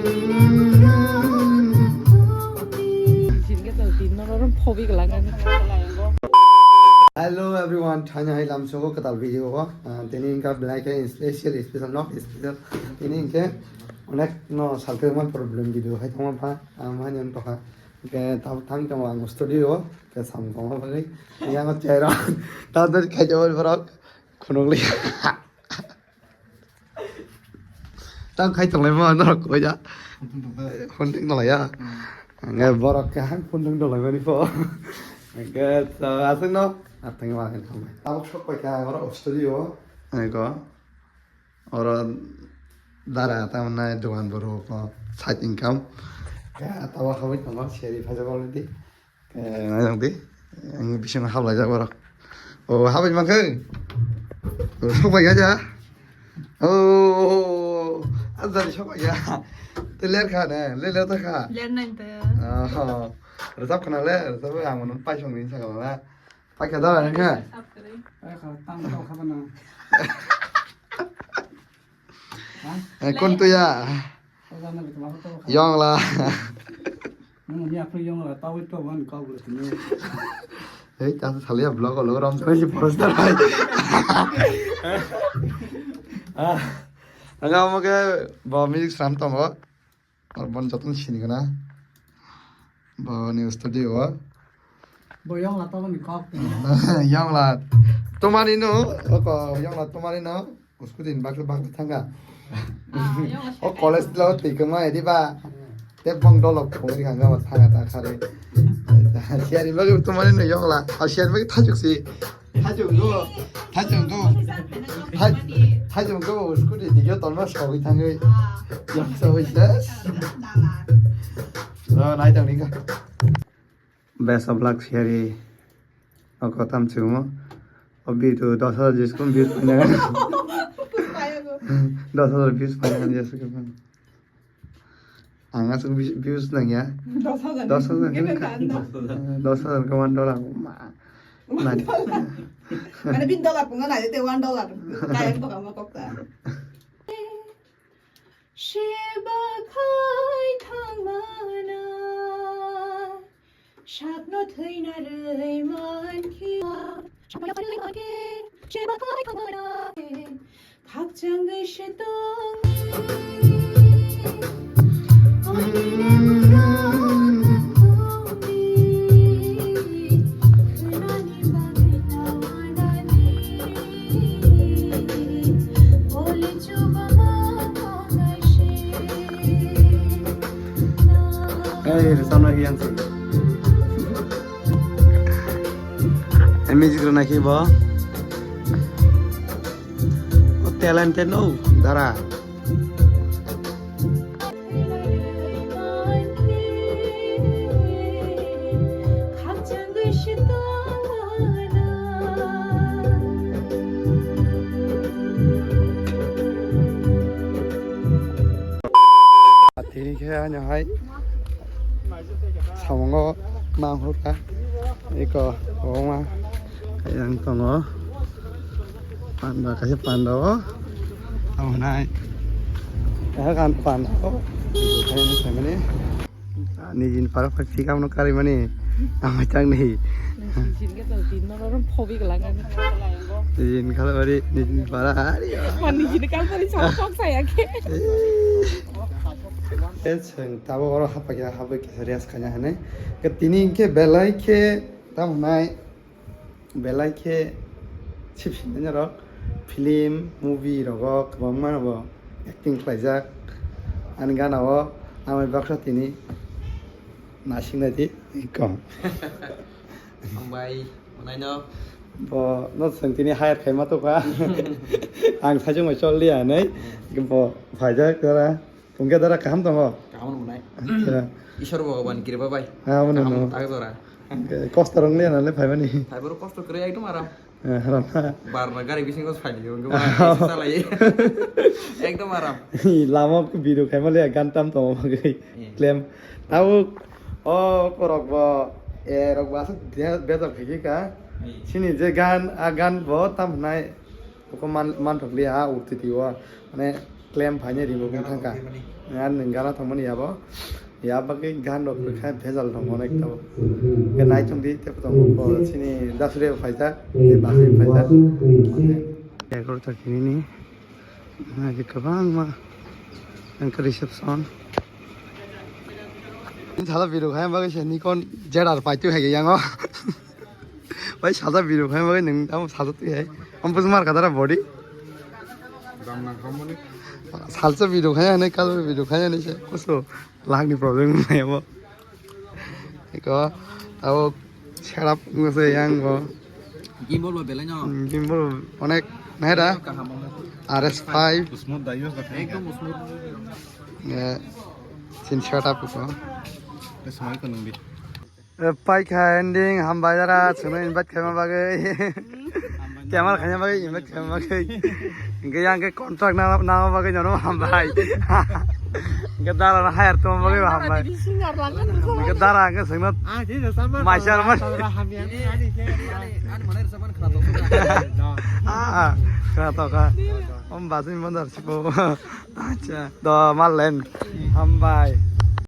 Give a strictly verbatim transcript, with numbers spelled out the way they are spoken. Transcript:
Hello everyone, thaino hai lamsogo kwtal video o. Ah, tini wngkha belai khe special, special, not special. Tini hinkhe onek no salkhe man problem video hai tongma pha, ang mani wng tokha. Hinkhe tam, tam tamo ang studio o, ke sam tongma bagwi. Yang o chair o, tam tari khaijak borok khunuk li. Tang khai tonglai ma norok koi ya. Phone tong tong ya. Nge borok ke hang phone tong tong lai mani pho. Nge asung no. Atang ma kan tong. Tabuk sok pai ka oro studio. Nge ko. Oro dara ta mana dogan boro ko side income. Ka tawa khawi tongo seri phaja already. Eh, naijang di. Ang bisingo hablai jak borok. O, habai mankhe. O, sok bai ya. O, ajari sok bai ya. Te ler kha ne, le le ta kha. Ler nai te. Oh. Rajab khana le, rajab ang mano paisong ni sakala na. Paikha da nang kha. Sap kare. Ai kha, tang to kha bana. Eh, kon tu ya. Yong la. Nang ni apa yong la, tahu itu kan kau boleh sini. Eh, jangan salah ya, vlog lo ram terus si poster hai. Ah, ang mau ke bawa music seram tong kok. Bon jatun sini kena. Bawa ni studio. Bo yong la tong ni kok. Yong la. Tomani no, oko yong la tomani no. Usku din bakla bakla thanga. Ah, yong la. O college lo twi kama edi ba. Te bong dolok kong ri hanga wa thanga ta khare. Siari bagwi tomani no yong la. A siari bagwi thajuk si. Thajuk go. Thajuk go. Thaj-, thajuk go usku di digyo tolma sogwi thangwi. Yong sa wi ses. Lo nai tang ni ka. Best of luck, Sherry. O kotam chungo. O video dos hajar jis kun views paina. Dos hajar views paina, jis kun. Ang asuk views nang ya. Dos hajar. Dos hajar. Gini kan. Dos hajar ke one dollar. Ma. One dollar. Mana bin dollar pun nggak ada, one dollar. Kayak apa kamu kok ta? Seba khai thangmana, sakno thwina rwi mankhe. Seba khai thangmana, khakchangwi se tong. Ei, rwchapna khe yang se. Ei, music rwna khe bo. O talented no, dara. Tini khe ano hai samungo manghorka eko kwbangma kailang tongo. Panda kaisa panda o. Abo nai. Kaisa kan panda o. Nijini para phai pickup no karimani. Amai tang ni. Nijini khalwari nijini para hari. Nijini kalpari sa kok saya ke. Chwng tabuk oro haphaikha, haphaikhe rest khaina hinwi. Tini hinkhe belai khe tamo hinai. Belai khe sip sip nai norok film, movie rogo kwbangma bo acting khlaijak. Ani gana o amai baksa tini naisik nai di kom. Hambai, manaino. Bo no chwng tini hire khaima tokha. Ang saichung bai chol liya hinwi bo phaijak jora. Tongkhe dara kaham tongo? Kaham rwnai. Acha. Ishwar Bhagwan kiriba bai. Ha, abo no. Kaham tak jora. Kosto rwng le na le phaimani. Phaibo kosto kwrwi ekdom aram. Eh, haram. Barna gari bisingo phaidi, wngkhe ma chalai. Ekdom aram. Lama video khaima le gan tam tongo bagwi. Eh. Klem. Tabuk o korok bo, eh, rok bo aswk de-, bejak khaikhe ka. Eh. Chini je gan, a gan bo tam hwnai. Oko man, manthokliya, a urtiti o, mane, claim phainai rimo bwkhang thangkha. Ar nwng gana tongmani yabo. Ya bagwi gan rok kha bejal tongo onek tabuk. Ke nai tong di, tebo tongo bo chini dasuri bo phaijak, tei basui bo phaijak. Egarota kini ni, ah, je kwbangma ang khe reception. Sala video khaina bagwi se Nikon Z R pai tu hai yango. Bai salsa video khaina bagwi nwng tamo salsa tu hai. Am bus mar kadara body. Salsa video khaina, kalsa video khaina ni se kuso. Lagni problem nai abo. Eko abo setup wngse yang bo. Gimbal bo belai no. Hmm, gimbal onek nai da. Kaham wngkha. R S five. Smooth da use da. Ekdom smooth. Eh, sin setup ko. Smile ko nungbi. Eh, pai kha ending, hambai dara, chwngno invite khaima bagwi. Camera khaina bagwi, invite khaima bagwi. Hingke yang ke contract na, na bagwi nono hambai. Hingke dara na hire tong bagwi hambai. Hingke dara hingke chwngno maisar mas. Ah, ah, kha to kha. Om basin bandar sipo. Acha, do malen. Hambai.